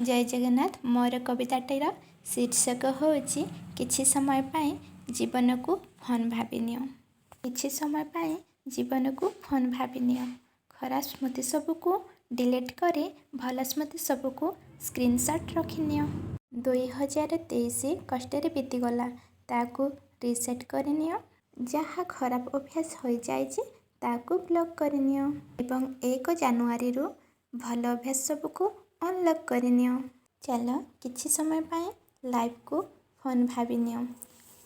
ଜୟ ଜଗନ୍ନାଥ। ମୋର କବିତାଟିର ଶୀର୍ଷକ ହେଉଛି, କିଛି ସମୟ ପାଇଁ ଜୀବନକୁ ଫୋନ୍ ଭାବିନିଅ। କିଛି ସମୟ ପାଇଁ ଜୀବନକୁ ଫୋନ୍ ଭାବିନିଅ। ଖରାପ ସ୍ମୃତି ସବୁକୁ ଡିଲିଟ୍ କରି ଭଲ ସ୍ମୃତି ସବୁକୁ ସ୍କ୍ରିନସଟ୍ ରଖିନିଅ। 2023 କଷ୍ଟରେ ବିତିଗଲା, ତାକୁ ରିସେଟ୍ କରିନିଅ। ଯାହା ଖରାପ ଅଭ୍ୟାସ ହୋଇଯାଇଛି, ତାକୁ ବ୍ଲକ୍ କରିନିଅ ଏବଂ 1 ଜାନୁଆରୀରୁ ଭଲ ଅଭ୍ୟାସ ସବୁକୁ ଅନଲକ୍ କରିନିଅ। ଚାଲ, କିଛି ସମୟ ପାଇଁ ଲାଇଫ୍କୁ ଫୋନ୍ ଭାବିନିଅ।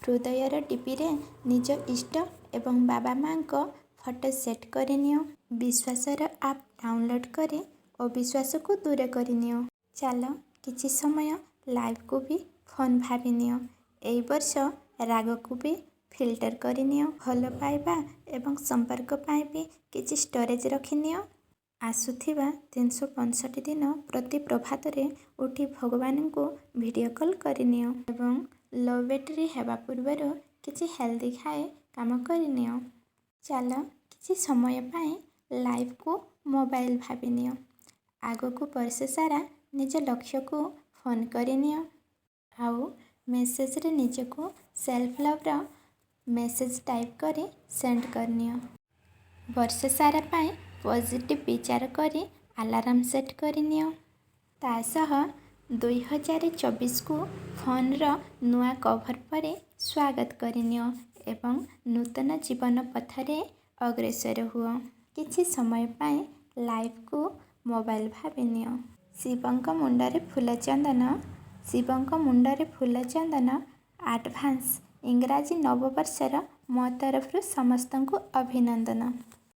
ହୃଦୟର ଡିପିରେ ନିଜ ଇଷ୍ଟ ଏବଂ ବାବା ମାଆଙ୍କ ଫଟୋ ସେଟ୍ କରିନିଅ। ବିଶ୍ୱାସର ଆପ୍ ଡାଉନଲୋଡ଼୍ କରି ଅବିଶ୍ୱାସକୁ ଦୂର କରିନିଅ। ଚାଲ, କିଛି ସମୟ ଲାଇଫ୍କୁ ବି ଫୋନ୍ ଭାବିନିଅ। ଏଇ ବର୍ଷ ରାଗକୁ ବି ଫିଲ୍ଟର କରିନିଅ। ଭଲ ପାଇବା ଏବଂ ସମ୍ପର୍କ ପାଇଁ ବି କିଛି ଷ୍ଟୋରେଜ୍ ରଖିନିଅ। ଆସୁଥିବା 365 ଦିନ ପ୍ରତି ପ୍ରଭାତରେ ଉଠି ଭଗବାନଙ୍କୁ ଭିଡ଼ିଓ କଲ୍ କରିନିଅ ଏବଂ ଲୋ ବ୍ୟାଟେରୀ ହେବା ପୂର୍ବରୁ କିଛି ହେଲ୍ଦି ଖାଇ କାମ କରିନିଅ। ଚାଲ, କିଛି ସମୟ ପାଇଁ ଲାଇଫ୍କୁ ମୋବାଇଲ୍ ଭାବିନିଅ। ଆଗକୁ ବର୍ଷ ସାରା ନିଜ ଲକ୍ଷ୍ୟକୁ ଫୋନ୍ କରିନିଅ ଆଉ ମେସେଜରେ ନିଜକୁ ସେଲ୍ଫ ଲଭ୍ର ମେସେଜ୍ ଟାଇପ୍ କରି ସେଣ୍ଡ କରିନିଅ। ବର୍ଷ ସାରା ପାଇଁ ପଜିଟିଭ୍ ବିଚାର କରି ଆଲାରାମ୍ ସେଟ୍ କରିନିଅ। ତା ସହ 2024କୁ ଫୋନ୍ର ନୂଆ କଭର୍ ପରି ସ୍ୱାଗତ କରିନିଅ ଏବଂ ନୂତନ ଜୀବନ ପଥରେ ଅଗ୍ରସର ହୁଅ। କିଛି ସମୟ ପାଇଁ ଲାଇଫ୍କୁ ମୋବାଇଲ୍ ଭାବିନିଅ। ଶିବଙ୍କ ମୁଣ୍ଡରେ ଫୁଲ ଚନ୍ଦନ, ଶିବଙ୍କ ମୁଣ୍ଡରେ ଫୁଲ ଚନ୍ଦନ। ଆଡ଼ଭାନ୍ସ ଇଂରାଜୀ ନବବର୍ଷର ମୋ ତରଫରୁ ସମସ୍ତଙ୍କୁ ଅଭିନନ୍ଦନ।